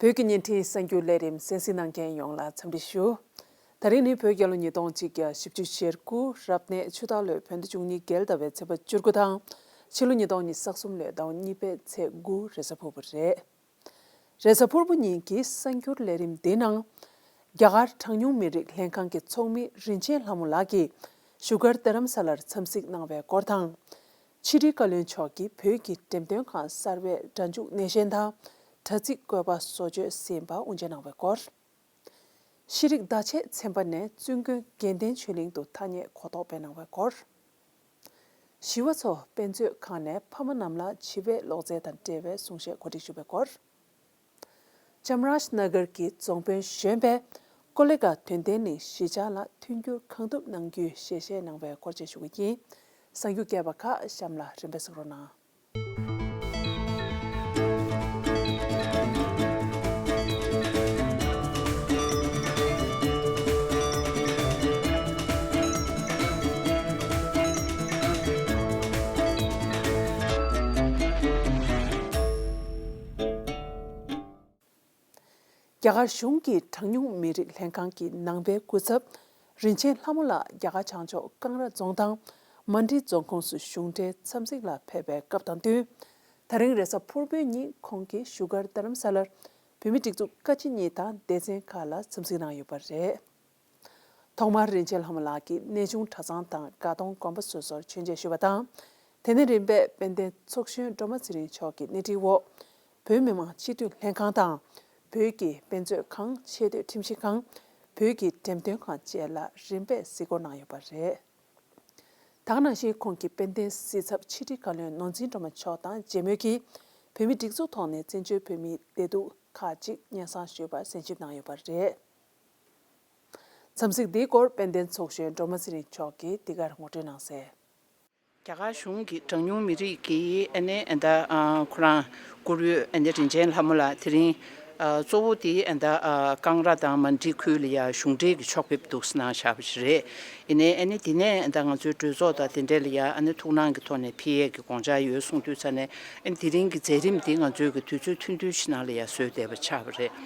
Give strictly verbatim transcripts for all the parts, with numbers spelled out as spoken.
བོད་ཀྱི་བརྙན་འཕྲིན་གསར་འགྱུར་ལས་རིམ་གསན་གཟིགས་གནང་མཁན་ཡོངས་ལ་འཚམས་འདྲི་ཞུ། ད་རིང་ནི་བོད་རྒྱལ་ལོ་ཉིས་སྟོང་གཅིག་བརྒྱ་བཞི་བཅུ་ཞེ་དགུ་རབ་གནས་ཆུ་སྟག་ལོའི་བོད་ཟླ་བཅུ་གཉིས་བརྒྱད་ཟླ་བའི་ཚེས་པ་བཅུ་དགུ་དང་ཕྱི་ལོ་ཉིས་སྟོང་ཉི་ཤུ་རྩ་གསུམ་ལོའི་ཟླ་བ་གཉིས་པའི་ཚེས་དགུ་རེས་གཟའ་ཕུར་བུ་རེད། རེས་གཟའ་ཕུར་བུ་ཉིན་གྱི་གསར་འགྱུར་ལས་རིམ་འདིའི་ནང་། རྒྱ་གར་གྲངས་ཉུང་མི་རིགས་ལྷན་ཁང་གི་ཚོགས་མི་རིན་ཆེན་ལྷ་མོ་ལགས་ཀྱིས་བཞུགས་སྒར་རྡ་རམ་ས་ལར་འཚམས་གཟིགས་གནང་བའི་སྐོར་དང་། ཕྱི་དྲིལ་བཀའ་བློན་མཆོག་གིས་བོད་ཀྱི་འགྲེམས་སྟོན་ཁང་གསར་བའི་སྒྲ་འཇུག་སྣེ་ཤན་དང་། དྲ་ཚིགས་བཀོད་པ་བཟོ་བཅོས་ཟིན་པ་དབུ་འབྱེད་གནང་བའི་སྐོར། ཤེས་རིག་བརྡ་ཆད་ཚན་པ་ནས་བཙུན་དགོན་དགེ་ལྡན་ཆོས་གླིང་དུ་ཐ་སྙད་གོ་རྟོགས་སྤེལ་གནང་བའི་སྐོར། ཞི་བ་འཚོ་དཔེ་མཛོད་ཁང་ནས་ཕ་མ་རྣམས་ལ་བྱིས་པའི་ལོ་ཙཱ་དང་འབྲེལ་བའི་གསུང་བཤད་གོ་སྒྲིག་ཞུ་བའི་སྐོར། ཅམ་རཱཇ་ན་གར་གྱི་རྫོང་དཔོན་གཞོན་པས་ཀོ་ལེ་གྷལ་དོན་ལྡན་གླིང་གཞིས་ཆགས་ལ་མཐུན་འགྱུར་གང་ཐུབ་གནང་རྒྱུའི་ཞལ་བཞེས་གནང་བའི་སྐོར་བཅས་ཞུ་གི་ཡིན། གསར་འགྱུར་རྒྱས་པ་ཁག་གཤམ་ལ་རིམ་པས་གཟིགས་རོགས་གནང་། རྒྱ་གར་གཞུང་གི་གྲངས་ཉུང་མི་རིགས་ལྷན་ཁང་གི་ནང་པའི་སྐུ་ཚབ་རིན་ཆེན་ལྷ་མོ་ལགས་རྒྱ་གར་བྱང་ཕྱོགས་ཀང་ར་རྫོང་དང་མན་ཌི་རྫོང་ཁོངས་སུ་གཞུང་འབྲེལ་འཚམས་གཟིགས་ལ་ཕེབས་པའི་སྐབས་དང་བསྟུན། ད་རིང་རེས་གཟའ་ཕུར་བུའི་ཉིན་ཁོང་གིས་བཞུགས་སྒར་རྡ་རམ་ས་ལར་བོད་མིའི་སྒྲིག་འཛུགས་བཀའ་སྤྱི་གཉིས་དང་སྡེ་ཚན་ཁག་ལ་འཚམས་གཟིགས་གནང་ཡོད་པ་རེད། ཐོག་མར་རིན་ཆེན་ལྷ་མོ་ལགས་ཀྱིས་གནས་ཆུང་གྲྭ་ཚང་དང་དགའ་གདོང་དགོན་པ་སོ་སོར་མཆོད་མཇལ་ཞུས་པ་དང་། དེ་ནས་རིམ་པས་དཔལ་ལྡན་ཚོགས་གཞོན་སྒྲོལ་མ་ཚེ་རིང་མཆོག་གི་སྣེ་ཁྲིད་འོག་བོད་མི་མང་སྤྱི་འཐུས་ལྷན་ཁང་དང་། བོད་ཀྱི་དཔེ་མཛོད་ཁང་། ཆེས་མཐོའི་ཁྲིམས་ཞིབ་ཁང་། བོད་ཀྱི་འགྲེམས་སྟོན་ཁང་བཅས་ལ་རིམ་པས་གཟིགས་སྐོར་གནང་ཡོད་པ་རེད། ད་ག་ནང་བཞིན་ཁོང་གིས་དཔལ་ལྡན་སྲིད་ཚབ་ཕྱི་དྲིལ་བཀའ་བློན་ནོར་འཛིན་སྒྲོལ་མ་མཆོག་དང་མཇལ་མོལ་གྱིས། བོད་མིའི་སྒྲིག་འཛུགས་ཐོག་ནས་བཙན་བྱོལ་བོད་མིའི་བདེ་སྡུག་ཁག་ཅིག་སྙན་སེང་ཞུས་པར་གསན་ཞིབ་གནང་ཡོད་པ་རེད། འཚམས་གཟིགས་འདིའི་སྐོར་དཔལ་ལྡན་ཚོགས་གཞོན་སྒྲོལ་མ་ཚེ་རིང་མཆོག་གིས་འདི་གར་ངོ་སྤྲོད་གནང་གསལ། རྒྱ་གར་གཞུང་གིས་གྲངས་ཉུང་མི་རིགས་ཀྱི་ཨ་ནི་ཨ་ད་ཨ་ཁོ་རང་བཀུར་འོས་ཨ་ནི་རིན་ཆེན་ལྷ་མོ་ལགས་དེ་རིང་ཨ་གཙོ་བོ་དེ་ཨ་ད་ཨ་ཀང་ར་དང་མན་ཌི་ཁུལ་ལ་ཡ་གཞུང་འབྲེལ་གྱི་ཕྱོགས་ཕེབས་འདུག་གནང་བཞག་པ་ཞིག་རེད། ཡིན་ནའི་ཨ་ནི་དེ་ནས་ཨ་ད་ང་ཚོའི་གྲོས་ཚོགས་དང་དེ་འབྲེལ་ལ་ཡ་ཨ་ནི་ཐུགས་སྣང་གི་ཐོག་ནས་ཕེབས་ཡས་ཀྱི་དགོངས་འཆར་ཡོད་གསུངས་དུས་ཙ་ནས་ཨ་ནི་དེ་རིང་གི་མཛད་རིམ་དེ་ང་ཚོའི་གི་དུས་ཚོད་ཐུང་ཐུང་ཞིག་ནང་ལ་ཡ་བཟོས་བསྡད་པ་ཆགས་པ་རེད།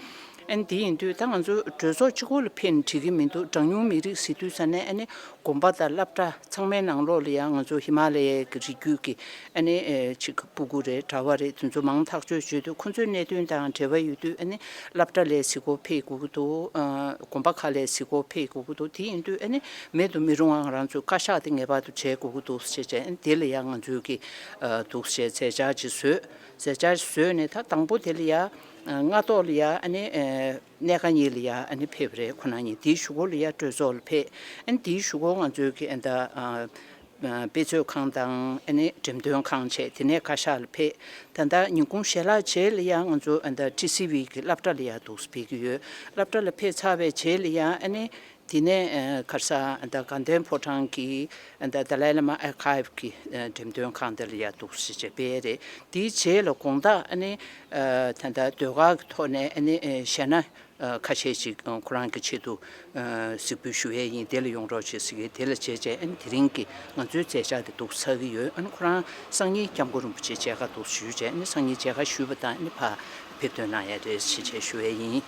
ཨ་ནི་དེ་ཡིན་དུས་ད་ང་ཚོ་གྲོས་ཚོགས་གཅིག་པོ་ལ་ཕེབས་ནས་འགྲིག་གི་མི་འདུག་གྲངས་ཉུང་མི་རིགས་ཟེར་དུས་ཙ་ནས་ཨ་ནི་དགོན་པ་དང་སློབ་གྲྭ་ཚང་མའི་ནང་ལོགས་ལ་ཡང་ང་ཚོ་ཧི་མ་ལ་ཡའི་གི་རི་རྒྱུད་ཀྱི་ཨ་ནི་ཨེ་ཅིག་སྤུ་གུ་རེད། གྲྭ་པ་རེད། དེ་ཚོ་མང་ཐག་གཅོད་བྱེད་དུས་ཁོ་ཚོའི་གནད་དོན་དང་འབྲེལ་བ་ཡོད་དུས་ཨ་ནི་སློབ་གྲྭ་ལ་གཟིགས་སྐོར་ཕེབས་དགོས་ཀྱི་འདུག་ཨ་དགོན་པ་ཁག་ལ་གཟིགས་སྐོར་ཕེབས་དགོས་ཀྱི་འདུག་དེ་ཡིན་དུས་ཨ་ནི་མེད་དུ་མི་རུང་བ་ང་རང་ཚོའི་བཀའ་ཤག་དེ་ངེས་པར་དུ་བྱེད་དགོས་ཀྱི་འདུག་ཟེར་བྱས་ཨ་ནི་དེ་ལ་ཡང་ང་ཚོའི་གི་ཨ་འདུག་ཟེར་མཛད་འཆར་ཅིག་བཟོས། མཛད་འཆར་བཟོས་ནས་ད་དང་པོ་དེ་ལ་ཡ་སྔ་ཐོག་ལ་ཡ་ཨ་ནི་ཨེ་གནས་ཁང་གཉིས་ལ་ཡ་ཨ་ནི་ཕེབས་རེད། ཁོ་ན་གཉིས། དེའི་གཞུག་གུ་ལ་ཡ་གྲོས་ཚོགས་ལ་ཕེབས། ཨ་ནི་དེའི་གཞུག་གུ་ང་ཚོའི་གི་ཨ་ད་ཨ་དཔེ་མཛོད་ཁང་དང་ཨ་ནི་འགྲེམས་སྟོན་ཁང་བྱས། དེ་ནས་བཀའ་ཤག་ལ་ཕེབས། ད་ལྟ་ཉིན་གུང་ཞལ་ལག་རྗེས་ལ་ཡ་ང་ཚོ་ཨ་ད་ཊི་སི་ཝི་གི་སློབ་གྲྭ་ལ་ཡ་འདུག་སེ་ཕེབས་ཀྱི་ཡོད། སློབ་གྲྭ་ལ་ཕེབས་ཚར་བའི་རྗེས་ལ་ཡ་ཨ་ནི་དེ་ནས་ཨ་ག་རེ་ཟ་ཨ་ད་དགའ་ལྡན་ཕོ་བྲང་གི་ཨ་ད་ཏཱ་ལའི་བླ་མ་ཨར་ཁའིབ་གི་ཨ་འགྲེམས་སྟོན་ཁང་དེ་ལ་ཡ་འདུག་སེ་བྱས་ཕེབས་རེད། དེའི་རྗེས་ལ་དགོང་དག་ཨ་ནི་ཨ་ད་ལྟ་ཟློས་གར་གྱི་ཐོག་ནས་ཨ་ནི་ཨ་གཞས་སྣ་ཨ་ཁ་ཤས་ཅིག་ཨ་ཁོ་རང་གི་ཆེད་དུ་ཨ་གཟིགས་འབུལ་ཞུ་ཡས་ཡིན། དེ་ལ་ཡོང་རོགས་བྱེད་ཟེར་གི། དེ་ལ་བྱས་བྱས་ཨ་ནི་དེ་རིང་གི་ང་ཚོའི་མཛད་འཆར་དེ་འདུག་ཚར་གི་ཡོད། ཨ་ནི་ཁོ་རང་སང་ཉིན་སྐྱབས་མགོན་རིན་པོ་ཆེ་མཇལ་ཁ་འདུག་ཞུས་བྱས་ཨ་ནི་སང་ཉིན་མཇལ་ཁ་ཞུས་པ་དང་ཨ་ནི་ཕར་ཕེབས་ཐོན་གནང་ཡས་རེད་ཟེར་བྱས་ཞུ་ཡས་ཡིན།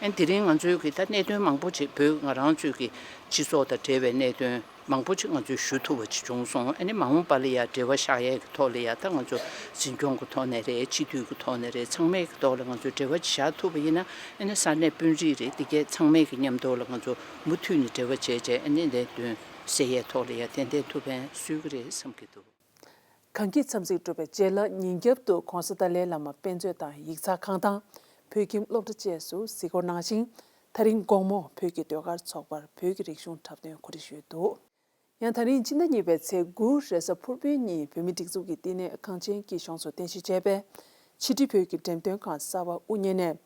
ཨ་ནི་དེ་རིང་ང་ཚོའི་གི་ད་གནད་དོན་མང་པོ་ཅིག་བོད་ང་རང་ཚོའི་གི་སྤྱི་ཚོགས་དང་འབྲེལ་བའི་གནད་དོན་མང་པོ་ཅིག་ང་ཚོས་ཞུ་ཐུབ་པ་ཅིག་བྱུང་སོང་། ཨ་ནི་མ་འོངས་པ་ལ་ཡ་འབྲེལ་བ་བཞག་ཡས་ཀྱི་ཐོག་ལ་ཡ་ད་ང་ཚོ་འཛིན་སྐྱོང་གི་ཐོག་ནས་རེད། སྤྱི་འཐུས་ཀྱི་ཐོག་ནས་རེད། ཚང་མའི་གི་ཐོག་ལ་ང་ཚོས་འབྲེལ་བ་ཅིག་བཞག་ཐུབ་པ་ཡིན་ན་ཨ་ནི་ས་གནས་དཔོན་རིགས་རེད། འདི་གས་ཚང་མའི་གི་མཉམ་དུ་ལ་ང་ཚོ་མུ་མཐུད་ནས་འབྲེལ་བ་བྱས་བྱས་ཨ་ནི་གནད་དོན་སེལ་ཡས་ཐོག་ལ་ཡ་ཏན་ཏན་ཐུགས་ཕན་གསོས་ཀྱི་རེད་བསམ་གྱི་འདུག་གང་གི་འཚམས་གཟིགས་གྲུབ་པའི་རྗེས་ལ་ཉིན་རྒྱབ་ཏུ་༧གོང་ས་ཏཱ་ལའི་བླ་མ་དཔེ་མཛོད་དང་ཡིག་ཚགས་ཁང་དང་བོད་ཁྱིམ་སློབ་གྲྭ་བཅས་སུ་གཟིགས་སྐོར་གནང་ཞིང་། ད་རིང་དགོང་མོ་བོད་ཀྱི་ཟློས་གར་ཚོགས་པར་བོད་ཀྱི་རིག་གཞུང་འཁྲབ་སྟོན་གོ་སྒྲིག་ཞུས་འདུག་ཡང་ད་རིང་སྤྱི་ཟླ་གཉིས་པའི་ཚེས་དགུ་རེས་གཟའ་ཕུར་བུའི་ཉིན་བོད་མིའི་སྒྲིག་འཛུགས་ཀྱི་བསྟི་གནས་གངས་ཅན་སྐྱིད་གཤོངས་སུ་རྟེན་གཞི་བྱས་པའི་ཕྱི་དྲིལ་བོད་ཀྱི་འགྲེམས་སྟོན་ཁང་གསར་པ་དབུ་བརྙེས་ནས་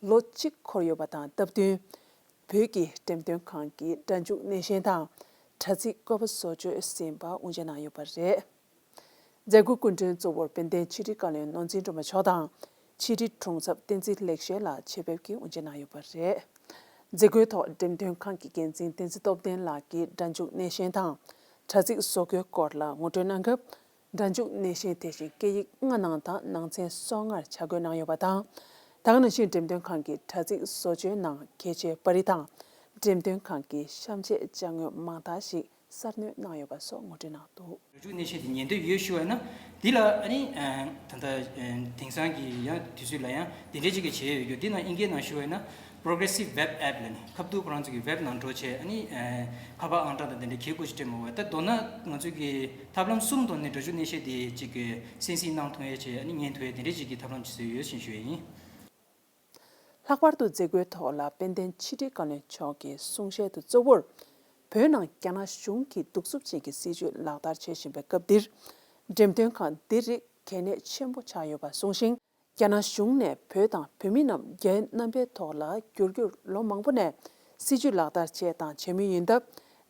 ལོ་གཅིག་འཁོར་ཡོད་པ་དང་སྟབས་བསྟུན། བོད་ཀྱི་འགྲེམས་སྟོན་ཁང་གི་སྒྲ་འཇུག་སྣེ་ཤན་དང་དྲ་ཚིགས་བཀོད་པ་བཟོ་བཅོས་ཟིན་པ་དབུ་འབྱེད་གནང་ཡོད་པ་རེད། མཛད་སྒོའི་སྐུ་མགྲོན་གཙོ་བོར་དཔལ་ལྡན་ཕྱི་དྲིལ་བཀའ་བློན་ནོར་འཛིན་སྒྲོལ་མ་མཆོག་དང་། ཕྱི་དྲིལ་དྲུང་ཚབ་བསྟན་འཛིན་ལེགས་བཤད་ལགས་ཆེད་ཕེབས་ཀྱིས་དབུ་འབྱེད་གནང་ཡོད་པ་རེད། མཛད་སྒོའི་ཐོག་འགྲེམས་སྟོན་ཁང་གི་འགན་འཛིན་བསྟན་འཛིན་སྟོབས་ལྡན་ལགས་ཀྱིས་སྒྲ་འཇུག་སྣེ་ཤན་དང་དྲ་ཚིགས་བཟོ་དགོས་སྐོར་ལ་ངོ་སྤྲོད་གནང་སྐབས། སྒྲ་འཇུག་སྣེ་ཤན་དེ་བཞིན་སྐད་ཡིག་ལྔ་ནང་དང་ནང་ཚན་སོ་ལྔར་ཆ་བགོས་གནང་ཡོད་པ་དང་། ད་ག་ནང་བཞིན་འགྲེམས་སྟོན་ཁང་གི་དྲ་ཚིགས་བཟོ་བཅོས་ནང་གལ་ཆེའི་པར་རིས་དང་། འགྲེམས་སྟོན་ཁང་གི་བཤམས་ཆས་ཅ་དངོས་མང་དག་ཞིག་གསར་སྣོན་གནང་ཡོད་པ་སོགས་ངོ་སྤྲོད་གནང་འདུག། འགྲོ་རྒྱུག་གནས་ཆེན་དེ་ཉེན་འདོད་ཡོད་ཞུ་བ་ཡིན་ན། འདི་ལ་ཨ་ནི་ད་ལྟ་དེང་སང་གི་ཡང་དུས་ཚོད་ལ་ཡང་དེ་འདྲའི་ཅིག་གི་བྱེད་ཡོད་རྒྱུ། འདི་ནང་ཨིན་སྐད་ནང་ཞུ་བ་ཡིན་ན། Progressive Web App ལ་ནི་ཁ་བསྡུར་ཁོ་རང་ཚོ་གི་ཝེབ་ནང་འགྲོ་བྱས། ཨ་ནི་ཁ་པར་ཨང་གྲངས་དང་དེ་འདྲ་གལ་དགོས་ཅིག་སྤྲད་མ་དགོས། ད་མདོར་ན་ང་ཚོ་གི་ཐབས་ལམ་གསུམ་ཐོག་ནས་འགྲོ་རྒྱུག་གནས་ཆེན་དེ་ཅིག་གི་གསན་གཟིགས་གནང་ཐུབ་ཡ་བྱས། ཨ་ནི་ཉན་ཐུབ་ཡ་དེ་འདྲའི་ཅིག་གི་ཐབས་ལམ་ཅིག་བཟོས་ཡོད་ཅེས་ཞུ་ཡ་ཡིན། ལྷག་པར་དུ་མཛད་སྒོའི་ཐོག་ལ་དཔལ་ལྡན་ཕྱི་དྲིལ་བཀའ་བློན་མཆོག་གིས་གསུང་བཤད་དུ་གཙོ་བོར། བོད་ནང་རྒྱ་ནག་གཞུང་གིས་གདུག་རྩུབ་ཅན་གྱི་སྲིད་བྱུས་ལག་བསྟར་བྱེད་བཞིན་པའི་སྐབས་འདིར། འགྲེམས་སྟོན་ཁང་འདི་རིགས་གལ་གནད་ཆེན་པོ་ཆགས་ཡོད་པ་གསུངས་ཤིང་། རྒྱ་ནག་གཞུང་ནས་བོད་དང་བོད་མི་རྣམས་རྒྱའི་རྣམ་པའི་ཐོག་ལ་བསྒྱུར་རྒྱུར་ལོ་མང་པོ་ནས་སྲིད་བྱུས་ལག་བསྟར་བྱས་དང་བྱེད་མུས་ཡིན་སྟབས།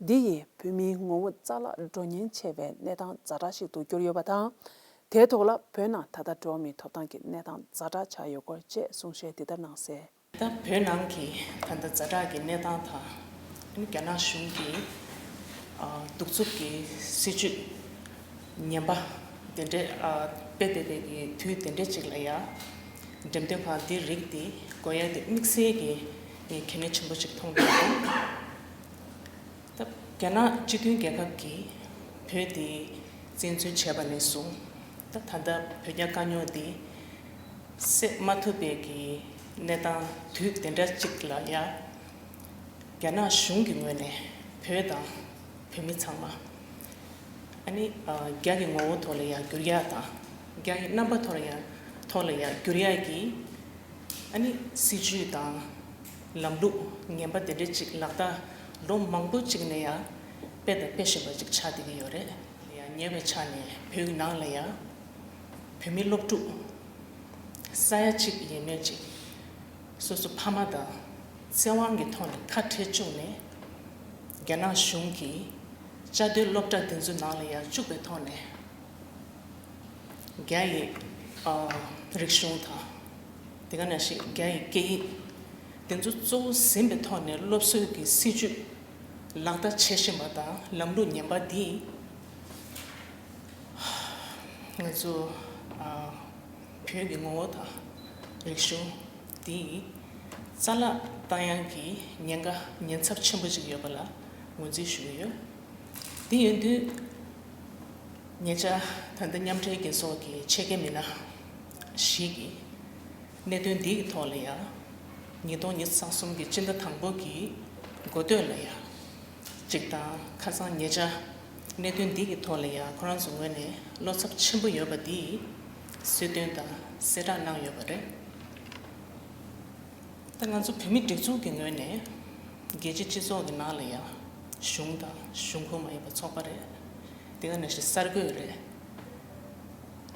འདི་ཡིས་བོད་མིའི་ངོ་བོ་རྩ་བརླག་འགྲོ་ཉེན་ཆེ་བའི་གནས་སྟངས་ཛ་དྲག་ཞིག་ཏུ་གྱུར་ཡོད་པ་དང་། དེའི་ཐོག་ལ་བོད་ནང་ད་ལྟ་འགྲོ་བ་མིའི་ཐོབ་ཐང་གི་གནས་སྟངས་ཛ་དྲག་ཆགས་ཡོད་སྐོར་བཅས་གསུང་བཤད་འདི་ལྟར་གནང་གསལ། ད་བོད་ནང་གི་ད་ལྟ་ཛ་དྲག་གི་གནས་སྟངས་དང་། རྒྱ་ནག་གཞུང་གི་ཨ་གདུག་རྩུབ་ཀྱི་སྲིད་བྱུས་ངན་པ་དེ་འདྲའི་ཨ་དཔེ་དེ་དེ་གི་དུས་དེ་འདྲའི་ཅིག་ལ་ཡ། འགྲེམས་སྟོན་ཁང་འདི་རིགས་དེ་དགོས་ཡ་དེ་དམིགས་བསལ་གྱི་ངས་གལ་གནད་ཆེན་པོ་ཅིག་མཐོང་གི་ཡོད། ད་རྒྱ་ནག་སྤྱི་མཐུན་རྒྱལ་ཁབ་ཀྱིས་བོད་དེ་བཙན་འཛུལ་བྱས་པ་ནས་བཟུང་། ད་ད་ལྟ་བོད་རྒྱ་དཀའ་རྙོག་འདི་སེལ་མ་ཐུབ་པའི་གི་གནས་སྟངས་དུས་དེ་འདྲ་ཅིག་ལ་ཡ། རྒྱ་ནག་གཞུང་གི་ངོས་ནས་བོད་དང་བོད་མི་ཚང་མ་ཨ་ནི་ཨ་རྒྱ་གི་ངོ་བོ་ཐོག་ལ་ཡ་བསྒྱུར་ཡ་དང་། རྒྱ་གི་རྣམ་པ་ཐོག་ལ་ཡ་ཐོག་ལ་ཡ་བསྒྱུར་ཡ་གི་ཨ་ནི་སྲིད་བྱུས་དང་ལམ་ལུགས་ངན་པ་དེ་འདྲ་ཅིག་ལག་བསྟར་ལོ་མང་པོ་ཅིག་ནས་ཡ་སྤེལ་དང་སྤེལ་བཞིན་པ་ཅིག་ཆགས་བསྡད་ཀྱི་ཡོད་རེད། ཡ་ཉེ་བའི་ཆ་ནས་བོད་ནང་ལ་ཡ་བོད་མི་སློབ་ཕྲུག་ས་ཡ་གཅིག་ཡས་མས་ཅིག་སོ་སོ་ཕ་མ་དང་བཙན་དབང་གི་ཐོག་ནས་ཁ་བྲལ་བཅུག་ནས། རྒྱ་ནག་གཞུང་གིས་བཅའ་སྡོད་སློབ་གྲྭ་འདི་ཚོ་ནང་ལ་ཡ་བཅུག་པའི་ཐོག་ནས། རྒྱ་ཡི་ཨ་རིག་གཞུང་དང་། དེ་ག་ནང་བཞིན་རྒྱ་ཡི་སྐད་ཡིག་དེ་ཚོ་གཙོ་བོ་ཟིན་པའི་ཐོག་ནས་སློབ་གསོའི་གི་སྲིད་བྱུས་ལག་བསྟར་བྱེད་བཞིན་པ་དང་། ལམ་ལུགས་ངན་པ་འདིས་ང་ཚོ་ཨ་བོད་ཀྱི་ངོ་བོ་དང་རིག་གཞུང་འདི་རྩ་བརླག་བཏང་ཡག་གི་ཉེན་ཁ་ཉེན་ཚབས་ཆེན་པོ་ཅིག་ཡོད་པ་ལ་ངོས་འཛིན་ཞུ་གི་ཡོད། དེ་ཡིན་དུས། ཉེ་ཆར་ད་ལྟ་མཉམ་འབྲེལ་རྒྱལ་ཚོགས་ཀྱི་ཆེད་མཁས་མི་སྣ་ཞིག་གིས་གནད་དོན་འདིའི་ཐོག་ལ་ཡང་། ཉིས་སྟོང་ཉི་ཤུ་རྩ་གསུམ་གྱི་སྤྱི་ཟླ་དང་པོ་གི་འགོ་སྟོད་ལ་ཡང་། སྤྱིར་བཏང་ཁ་སང་ཉེ་ཆར་གནད་དོན་འདིའི་ཐོག་ལ་ཡང་ཁོ་རང་ཚོའི་ངོས་ནས་བློ་འཚབ་ཆེན་པོ་ཡོད་པ་འདི་གསལ་སྟོན་དང་གསལ་བསྒྲགས་གནང་ཡོད་པ་རེད། ད་ང་ཚོ་བོད་མི་སྒྲིག་འཛུགས་ཀྱི་ངོས་ནས་རྒྱལ་སྤྱིའི་སྤྱི་ཚོགས་ཀྱི་ནང་ལ་ཡང་གཞུང་དང་གཞུང་ཁོངས་མ་ཡིན་པ་ཚོགས་པ་རེད། དེ་ག་ནང་བཞིན་གསར་འགོད་རེད།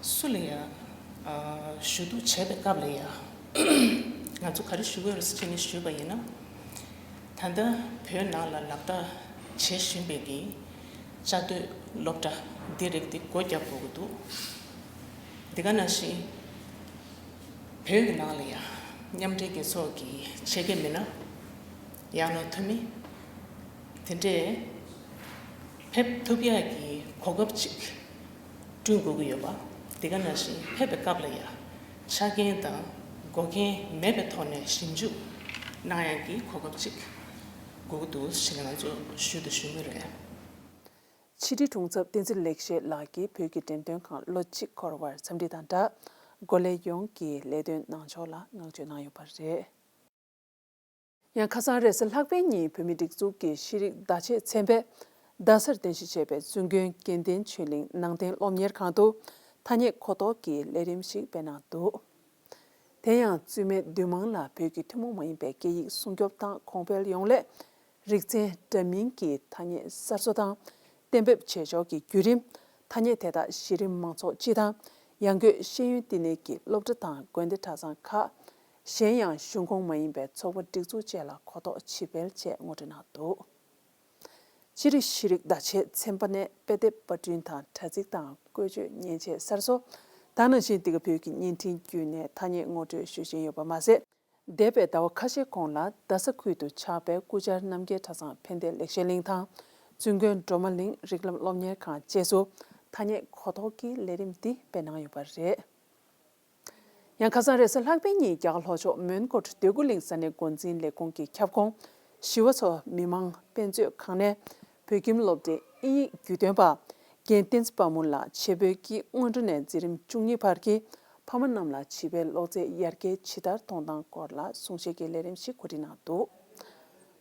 སུ་ལ་ཡང་ཨ་ཞུ་གཏུག་བྱས་པའི་སྐབས་ལ་ཡང་ང་ཚོ་ག་རེ་ཞུ་གི་ཡོད་རེད་ཟེར་ནས་ཞུས་པ་ཡིན་ན། ད་ལྟ་བོད་ནང་ལ་ལག་བསྟར་བྱེད་བཞིན་པའི་གི་བཅའ་སྡོད་སློབ་གྲྭ་འདི་རིགས་འདི་སྒོ་བརྒྱབ་དགོས་ཀྱི་འདུག་དེ་ག་ནང་བཞིན་བོད་ཀྱི་ནང་ལ་ཡང་མཉམ་འབྲེལ་རྒྱལ་ཚོགས་ཀྱི་ཆེད་མཁས་མི་སྣ་ཡང་ན་འཐུས་མི་དེ་འདྲས་ཕེབས་ཐུབ་ཡག་གི་གོ་སྐབས་ཅིག་བསྐྲུན་དགོས་ཀྱི་ཡོད་པ། དེ་ག་ནང་བཞིན་ཕེབས་པའི་སྐབས་ལ་ཡང་ཆ་རྐྱེན་དང་འགོག་རྐྱེན་མེད་པའི་ཐོག་ནས་ཞིབ་འཇུག་གནང་ཡག་གི་གོ་སྐབས་ཅིག་དགོས་ཀྱི་འདུག་ཞེས་ནས་ང་ཚོ་ཞུ་དང་ཞུ་མུས་རེད། ཕྱི་དྲིལ་དྲུང་ཚབ་བསྟན་འཛིན་ལེགས་བཤད་ལགས་ཀྱིས་བོད་ཀྱི་འགྲེམས་སྟོན་ཁང་ལོ་གཅིག་འཁོར་བར་འཚམས་འདྲི་དང་སྦྲགས། འགོ་ལས་ཡོངས་ཀྱི་ལས་དོན་གནང་ཕྱོགས་ལ་བསྔགས་བརྗོད་གནང་ཡོད་པ་རེད། ཡང་ཁ་སང་རེས་གཟའ་ལྷག་པའི་ཉིན་བོད་མིའི་སྒྲིག་འཛུགས་ཀྱི་ཤེས་རིག་བརྡ་ཆད་ཚན་པས་རྡ་སར་རྟེན་གཞི་བྱས་པའི་བཙུན་དགོན་དགེ་ལྡན་ཆོས་གླིང་ནང་བསྟན་སློབ་གཉེར་ཁང་དུ་ཐ་སྙད་གོ་རྟོགས་ཀྱི་ལས་རིམ་ཞིག་སྤེལ་གནང་འདུག་དེ་ཡང་བཙུན་མའི་འདུས་མང་ལ་བོད་ཀྱི་ཐུན་མོང་མ་ཡིན་པའི་སྐད་ཡིག་སྲུང་སྐྱོབ་དང་གོང་འཕེལ་ཡོང་སླད། རིག་ཚན་འདྲ་མིན་གྱི་ཐ་སྙད་གསར་བཟོ་དང་གཏན་འབེབས་བྱེད་ཕྱོགས་ཀྱི་བརྒྱུད་རིམ། ཐ་སྙད་དེ་དག་གཞི་རིམ་མང་ཚོགས་སྤྱི་དང་ཡང་སྒོས་ཤེས་ཡོན་བསྟི་གནས་ཀྱི་སློབ་གྲྭ་དང་དགོན་སྡེ་གྲྭ་ཚང་ཁག་གཞན་ཡང་གཞུང་ཁོངས་མ་ཡིན་པའི་ཚོགས་པ་སྒྲིག་འཛུགས་བཅས་ལ་གོ་རྟོགས་ཇི་སྤེལ་བཅས་ངོ་སྤྲོད་གནང་འདུག་ཕྱི་དྲིལ་ཤེས་རིག་བརྡ་ཆད་ཚན་པ་ནས་དཔེ་དེབ་པར་སྐྲུན་དང་དྲ་ཚིགས་དང་བཀོལ་སྤྱོད་མཉེན་ཆས་གསར་བཟོ། ད་ནང་བཞིན་འདི་ག་བོད་ཀྱི་བརྙན་འཕྲིན་བརྒྱུད་ནས་ཐ་སྙད་ངོ་སྤྲོད་ཞུ་བཞིན་ཡོད་པ་མ་ཟད། འདས་པའི་ཟླ་བ་ཁ་ཤས་གོང་ལ་རྡ་ས་ཁུལ་དུ་ཆགས་པའི་སྐུ་བཅར་རྣམ་རྒྱལ་གྲྭ་ཚང་ཕན་བདེ་ལེགས་བཤད་གླིང་དང་བཙུན་དགོན་སྒྲོལ་མ་གླིང་རིགས་ལམ་སློབ་གཉེར་ཁང་བཅས་སུ་ཐ་སྙད་གོ་རྟོགས་ཀྱི་ལས་རིམ་འདི་སྤེལ་གནང་ཡོད་པ་རེད། ཡང་ཁ་སང་རེས་གཟའ་ལྷག་པའི་ཉིན་རྒྱ་གར་ལྷོ་ཕྱོགས་མོན་གྷོ་འདོད་རྒུ་གླིང་ས་གནས་འགོ་འཛིན་ལས་ཁུངས་ཀྱི་ཁྱབ་ཁོངས་ཞི་བ་འཚོ་མི་མང་དཔེ་མཛོད་ཁང་ནས་བོད་ཁྱིམ་སློབ་གྲྭའི་དབྱིན་ཡིག་བརྒྱུད་སྟོན་པ་རྒན་བསྟན་འཛིན་དཔལ་མོ་ལགས་ཆེས་འཕེལ་གྱི་སྔོན་འགྲོ་ནས་འཛིན་རིམ་བཅུ་གཉིས་བར་གྱི་ཕ་མ་རྣམས་ལ་བྱིས་པའི་སློབ་ཚན་ཡར་རྒྱས་ཇི་ལྟར་གཏོང་སྟངས་སྐོར་ལ་གསུང་བཤད་ཀྱི་ལས་རིམ་ཞིག་གོ་སྒྲིག་གནང་འདུག་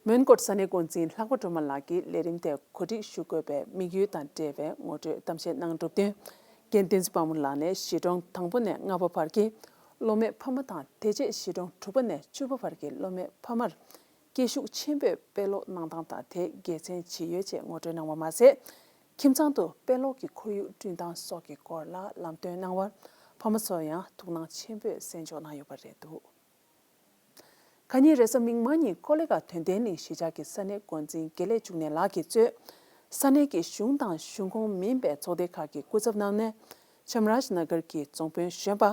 མོན་གྷོ་ས་གནས་འགོ་འཛིན་ལྷག་པ་སྒྲོལ་མ་ལགས་ཀྱིས་ལས་རིམ་དེ་གོ་སྒྲིག་ཞུ་དགོས་པའི་དམིགས་ཡུལ་དང་འབྲེལ་བའི་ངོ་སྤྲོད་གཏམ་བཤད་གནང་གྲུབ་བསྟུན། རྒན་བསྟན་འཛིན་དཔལ་མོ་ལགས་ནས་གཞིས་གྲོང་དང་པོ་ནས་ལྔ་པ་བར་གྱི་སློབ་མའི་ཕ་མ་དང་དེ་རྗེས་གཞིས་གྲོང་དྲུག་པ་ནས་བཅུ་པ་བར་གྱི་སློབ་མའི་ཕ་མར་སྐད་ཤུགས་ཆེན་པོས་དཔེ་ཀློག་གནང་སྟངས་དང་དེའི་དགེ་མཚན་ཇི་ཡོད་ཅེས་ངོ་སྤྲོད་གནང་བ་མ་ཟད། ཁྱིམ་ཚང་དུ་དཔེ་ཀློག་གི་ཁོར་ཡུག་བསྐྲུན་སྟངས་སོགས་ཀྱི་སྐོར་ལ་ལམ་སྟོན་གནང་བར་ཕ་མ་ཚོ་ཡང་ཐུགས་སྣང་ཆེན་པོས་གསན་འཇོག་གནང་ཡོད་པ་རེད་འདུག་ཁ་ཉིན་རེས་གཟའ་མིག་དམར་ཉིན་ཀོ་ལི་གྷལ་དོན་ལྡན་གླིང་གཞིས་ཆགས་ཀྱི་ས་གནས་འགོ་འཛིན་དགེ་ལེགས་འབྱུང་གནས་ལགས་ཀྱིས་གཙོས། ས་གནས་ཀྱི་གཞུང་དང་གཞུང་ཁོངས་མིན་པའི་ཚོགས་སྡེ་ཁག་གི་སྐུ་ཚབ་རྣམས་ནས་ཆམ་རཱཇ་ན་གར་གྱི་རྫོང་དཔོན་གཞོན་པ་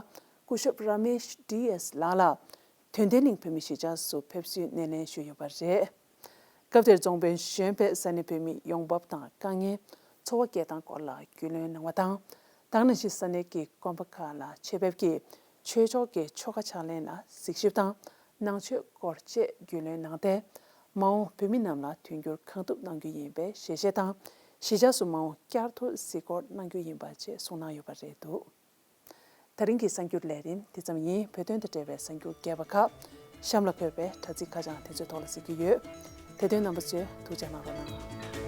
སྐུ་ཞབས་ར་མེཤ་ཌི་ཨེས་ལགས་ལ་དོན་ལྡན་གླིང་བོད་མི་གཞིས་ཆགས་སུ་ཕེབས་བསུའི་སྣེ་ལེན་ཞུས་ཡོད་པ་རེད། སྐབས་དེར་རྫོང་དཔོན་གཞོན་པས་ས་གནས་བོད་མིའི་ཡོང་འབབ་དང་དཀའ་ངལ། འཚོ་བ་སྐྱེལ་སྟངས་སྐོར་ལ་རྒྱུས་ལོན་གནང་བ་དང་། དེ་ནང་བཞིན་ས་གནས་ཀྱི་དགོན་པ་ཁག་ལ་ཆེད་ཕེབས་ཀྱིས་ཆོས་ཕྱོགས་ཀྱི་ཆོ་ག་ཕྱག་ལེན་ལ་གཟིགས་ཞིབ་དང་ནང་ཆོས་སྐོར་བཅས་རྒྱུས་ལོན་གནང་སྟེ། མ་འོངས་བོད་མི་རྣམས་ལ་མཐུན་འགྱུར་གང་ཐུབ་གནང་རྒྱུ་ཡིན་པའི་ཞལ་བཞེས་དང་། གཞིས་ཆགས་སུ་མ་འོངས་བསྐྱར་དུ་གཟིགས་སྐོར་གནང་རྒྱུ་ཡིན་པ་བཅས་གསུངས་གནང་ཡོད་པ་རེད་འདུག་ད་རིང་གི་གསར་འགྱུར་ལས་རིམ་འདི་ཙམ་ཡིན། བོད་དོན་དང་འབྲེལ་བའི་གསར་འགྱུར་རྒྱས་པ་ཁག་གཤམ་ལ་འཁོད་པའི་དྲ་ཚིགས་ཁ་བྱང་དེ་ཚོའི་ཐོག་ལ་གཟིགས་ཀྱི་ཡོད། དེ་དོན་རྣམ་པ་ཚོས་ཐུགས་རྗེ་གནང་རོགས་གནང་།